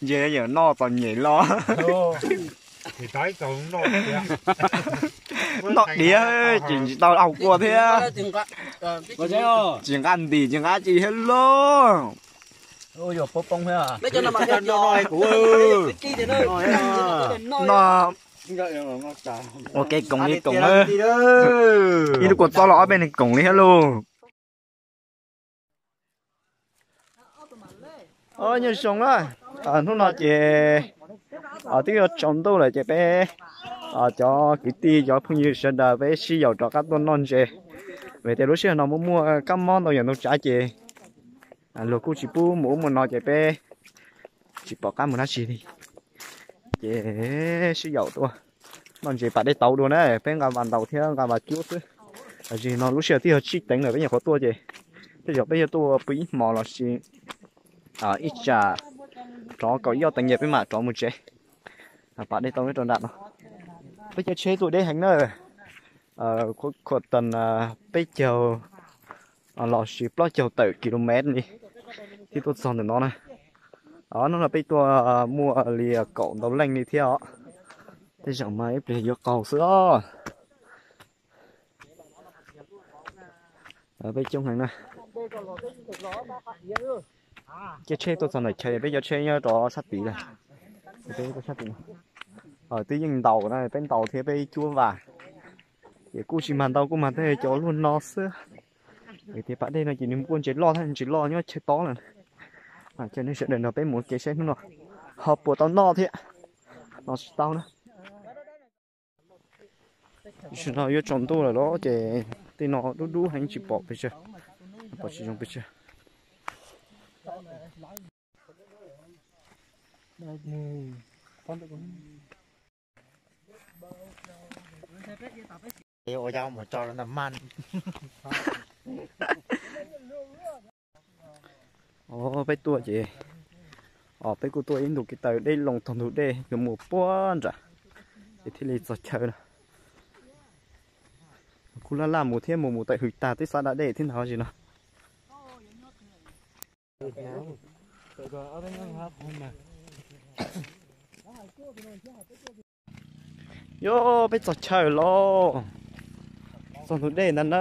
Ntshe yog noj txom nyem los. Noj diav ces tsis tau haus kua thiab. Tsis nqa ntim tsis nqa tsi thiab lauj. No ua ke koom li koom. Ib lub kua txob los ob peb neeg koom li thiab lauj. Nyob zoo na, hnub no ces twb yuav tsaus ntuj lawm ces peb cov kwv tij cov phooj ywg sawv daws peb sib yaum rov qab tuaj noj ntses. Vim tias lub sij hawm no muaj muaj kab mob ntau yam ntau tsav ces luag kuj tsis pub mus ub mus no ces peb tsis pom qab mus dab tsi li. Ces sib yaum tuaj noj ntses pas dej tauv dua na, peb nqa vas ntaus thiab nqa vas cuab xwb. Tam sim no lub sij hawm twb yog tsib teev lawm peb nyuam qhuav tuaj ces tej zaum peb yuav tuaj pw ib hmos los sis ib tsam rov kaum ib ob teev ces peb mam rov mus tsev. Pas dej tauv nyob rau nram no. Peb caij tsheb tuaj deb heev na, khuam tas peb caug los sis plaub caug tawm kilomev li thiaj tuaj txog ntawm no na. Hnub no peb tuaj muaj li kaum ntau leej li thiab os. Tej zaum mas ib pliag yuav qaug xwb os. Peb coob heev na. Caij tsheb tuaj txog ntawm chaw peb cov tsheb nyob rau sab tid lawm. Peb tuaj sab tid no. Twb yeej ntaus na, peb ntaus thiab peb cuab vas. Ces kuj tsis mag ntau, kuj mag tej cov luag no xwb. Vim tias pas dej no ces nws muaj ntses loj thiab, ntses loj nyob chaw tob lawm. Ces nej sawv daws nrog peb mus ua ke saib hnub no ho puas tau noj thiab. No tsis tau na. Tam sim no yuav tsaus ntuj lawm los ces tej no dub dub heev tsis pom pes tsawg, pom tsis zoo pes tsawg. Peb tuaj ces, peb kuj tuaj ib ntu kev taw deb loo tog ntug dej yuav mus puag nram, ces thiaj li txog chaw na. Kuj laj laj mus thiab, mus mus tawm hws tag twb xav da dej thiab ntag no. Yog peb txog chaw los, txog ntug dej ntag na.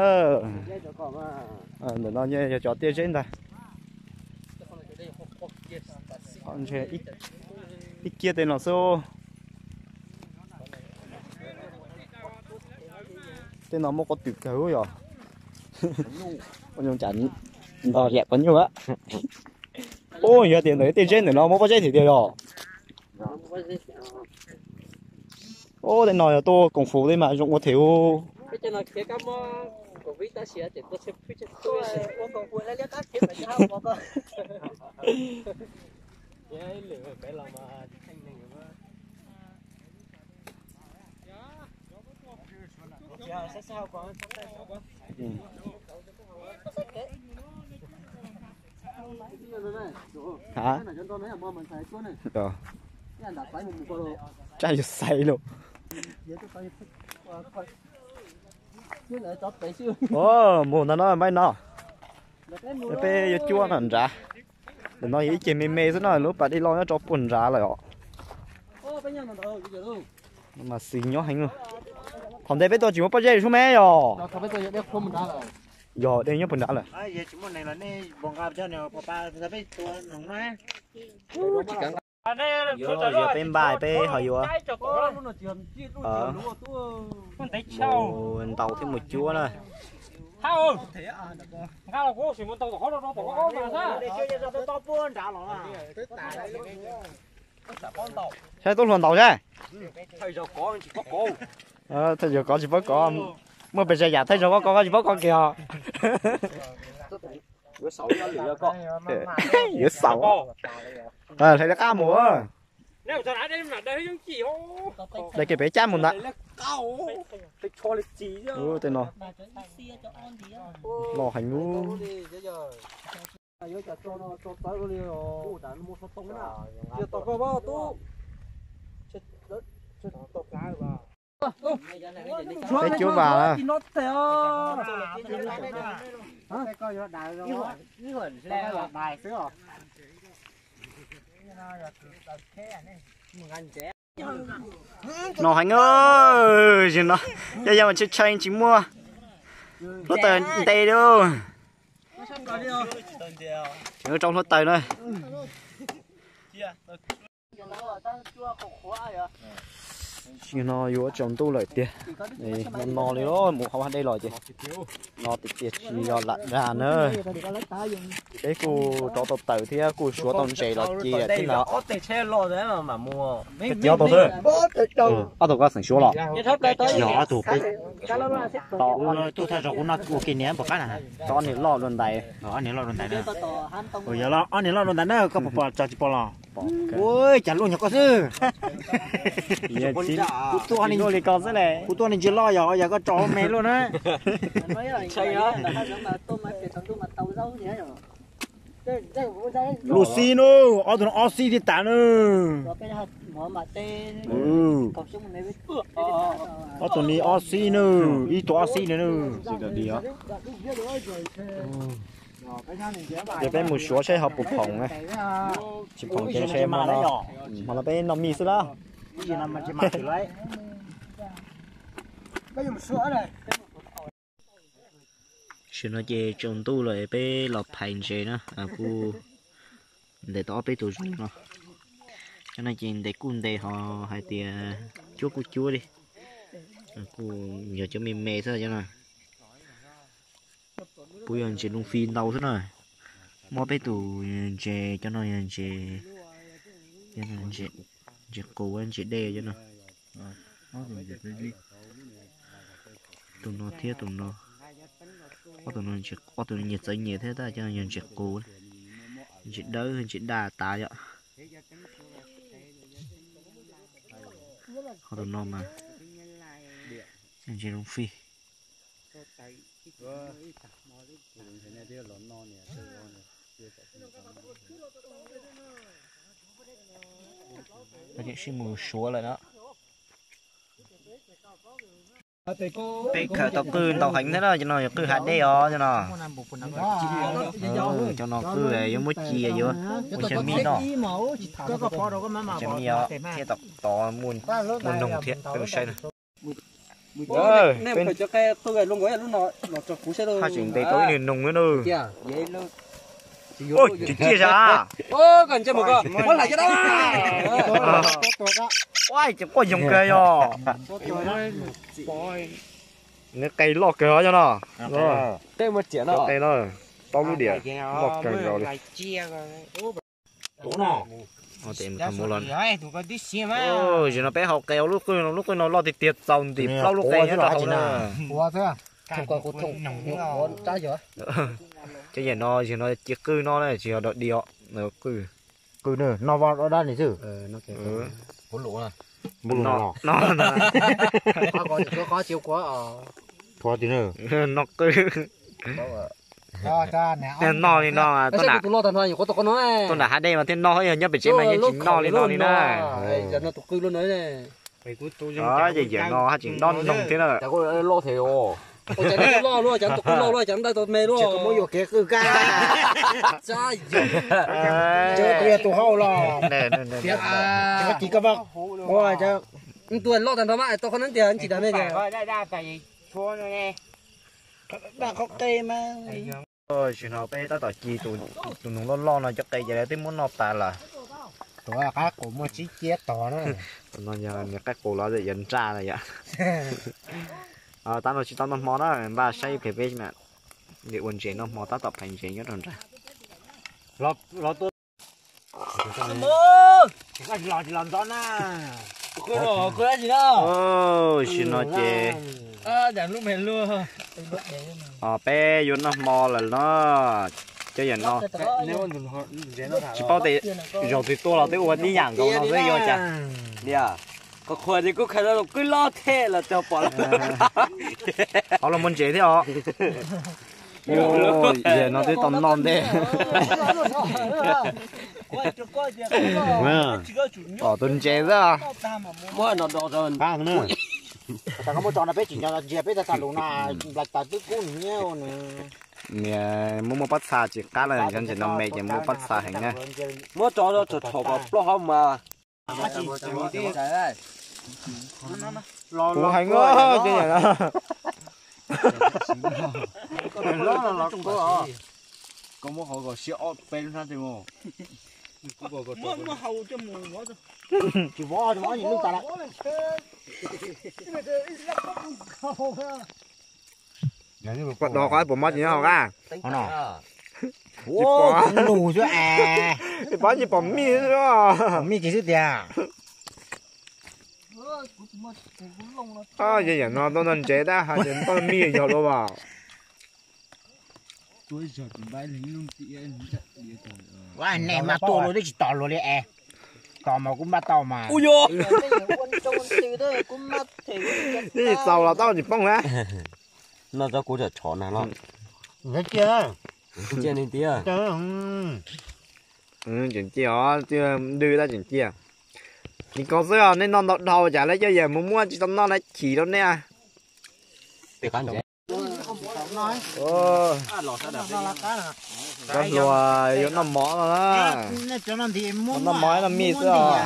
Ntawm no yog cov tiaj zeb ntag. Ib kiab tej no xwb. Tej no muaj qhov twm kawg yog. Ua cas ntog yam qhov nyuj. Ub, yog tias ntawm tej zeb ntawm no muaj pob zeb thiab tiag yog. Ub, tej no yog tuaj koom fus tej mas zoo ua thiab. Hab, tsaj yuav xaiv lauj. Mus ntag no, npaj no. Peb yuav cuab no nrad. Ntawm no yog ib ceg me me xwb no, lub pas dej loj nyob rau puag nrad lawm os. Mas xis nyob heev. Thaum ntej peb tuaj tsis muaj pob zeb sub me yog. Yog dej nyob puag nrad lawm. Yuav peb npaj peb ho yuav mus ntaus thiab mus cuab na. Saib tub hluas ntaus saib. Thawj zaug kov tsis paub kov, muaj pes tsawg yam thawj zaug kov kov tsis paub kov kiag os. Yuav xaus. Hlais li qab mus. Dai kiag pem cab mus ntag. Tej no loj heev lub. Peb cuab vas na. No heev, yog no, yog yog mas tshee tshee tsis muaj hluav taws ntes li. Tseem rau hluav taws na. No yuav tsaus ntuj lawm tiag. No no li mus hauv hav dej los ces no tiag tiag tsis yog lam dag na. Peb kuj rov tau taws thiab kuj suav tau ntses los ci lawm thiab na. Ob tug koj xeem suav los? Yog ob tug peb. Tus thawj zaug kuv noj ua ke niam npaum qab na. Ob niag loj dua ntais. Ob niag loj dua ntais na. Yog los ob niag loj dua ntais na, koj puas pom tso tsis pom los? Ua cas luaj nyuag koj xwb. Kuv tuaj li koj xwb, kuv tuaj li ntsia loj yog, yog koj tso hauv me luaj na. Lus xib nub, ob tug no ob xib thiab tas nws. Ob tug ni ob xib nws, ib tug ob xib nws nws. Ces peb mus suav saib ho puas phoom na. Tsis phoom ces saib hmo no, hmo no peb noj mij xwb lawm. Tam sim no ces tsaus ntuj lawm peb los phais ntses na, kuj ntes tau ob peb tus zoo no. Cov no ces ntes kuj ntes ho hais tias cuab kuj cuab li. Kuj yog cov me me xwb cov no. Puas yog ntses loo fij ntau xwb na. Muaj peb tus ntses, cov no yog ntses, ntses qus ntses dej cov no. Tus no thiab tus no, ob tug no, ob tug nyias txawv nyias thiab tab cov no yog ntses qus, ntses dawb ntses daj tas yom. Ho tus no mas ntses loo fij. Tseem sib mus suav lawm no. Peb khaws tau qwj ntau heev thiab na, cov no yog qwj hav dej os cov no. Cov no qwj yuav muab ci yuav ua xyaw mij noj. Xyaw mij os, thiab tod muaj noog thiab peb mus saib na. Haj tseem ntes tau ib niag noog na. Ua, tsis ciaj zas. Ua, ces quaj yoog kawg yog. Nws qe loj kawg os cov no. Qe no, tau lub diam loj kawg nkaus li. Zaum no peb haus qe lub qwj, lub qwj no loj tiag tiag txaus ntim plaub lub qe nyob rau hauv na. Cov yam no, yam no ci qwj no na, tsis yog dog dig os. Qwj, qwj no no vaj dab ni xwb. No qwj. Noj li no, tuaj nram hav dej mas thiaj noj, nyob pem tsev mas yeej tsis noj li no li na. Ces yam no haj tseem dob noog thiab na. Tus hauj los, tus loj tag nrho mas tau qhov no tias ntsis dag me tias. Tam sim no peb tab tom ci tus noog loj loj no cov qe ces lawv twb muab noj tas lawm. Tus qaib qus muaj tsib ciab tog na. Tus no yog niag qaib qus los yog nraj na yom. Tab no tsis tau noj hmo na, npaj saib ib pliag peb ua ntses noj hmo tab tom phais ntses nyob rau nrad. Tam sim no ces peb yuav noj hmo lawm no. Cov yam no tsis paub tias zaum twg tuaj los twb ua tib yam nkaus no xwb yuav cas. Qhov qhuas ces kuj khaws tau qwj loj thiab los cog pom lawm. Qhov los muaj ntses thiab os. Yam no twb tau noj ntej. Pom tus ntses xwb. Thaum koj muab tso no peb tsis nco ntsia peb tag tag lus no, nplaig tawv twb kub nws nyiab nws. Niam muab muab pob txha tsis qab los ntshe no me ces muab pob txha heev na. Muab tso tso tso kom ploj hauv mas. Kuv heev os, koj muab hauv kom siab ob peb lub hnab tej mus. Tsis vov, tsis vov, lwj tas lawm. Koj do qhov puas mob tsis nyob hauv qab? Tsis pom, nus xwb es. Tsis pom, tsis pom mij xwb. Mij tsis xwb tiag. Yog yam no tau noj ntsev tab hais tias tau mij yog dua vas. Nej mas tuaj luag twb tsis tos luag li es. Tos mas kuv npaj tau mas. Twb tsis txaus los tau tsis poob na. Noj tsob kuv tsom tshov na los. Tseem cia os, twb tab tseem cia. Tsis kos xwb os, nej noj ntau dhau cas lawv coj yam mus muab tsis tau noj na, chim rau nej. Cov hluas yuav noj mov no na. Noj mov noj mij xwb os.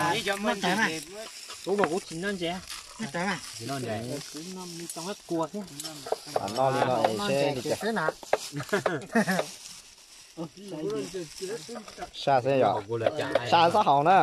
Noj li no es seb li cas. Sab xwb yom. Sab sab hauv na.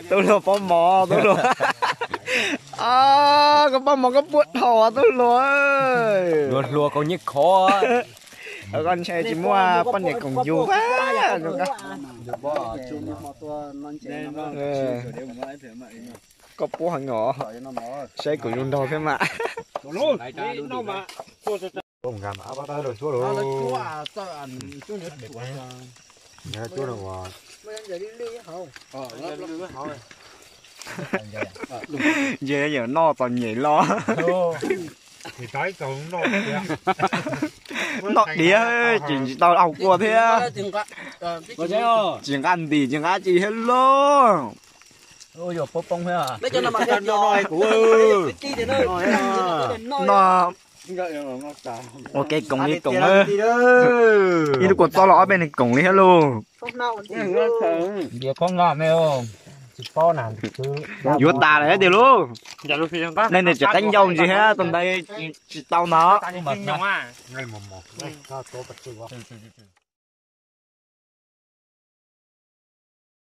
Tub hluas pob mov tub hluas. Koj pob mov koj puab dhau tub hluas. Hluas hluas kaus nyiaj khov. Koj ntshe tsis muaj poj niam koom yus. Koj puab heev os. Saib kuv zoo nraug thiab mas. Ntshe yawm noj txom nyem los. Noj diav ces tsis tau au kua thiab. Tsis nqa ntim tsis nqa tsi thiab lauj. No ua kev koom li koom. Ib lub kua txob los ob peb neeg koom li thiab lauj. Yuav tas lawm tiag lauj. Nej nws tseem qeeb ncauj ntsis thiab tau ntawd tsis tau ntag.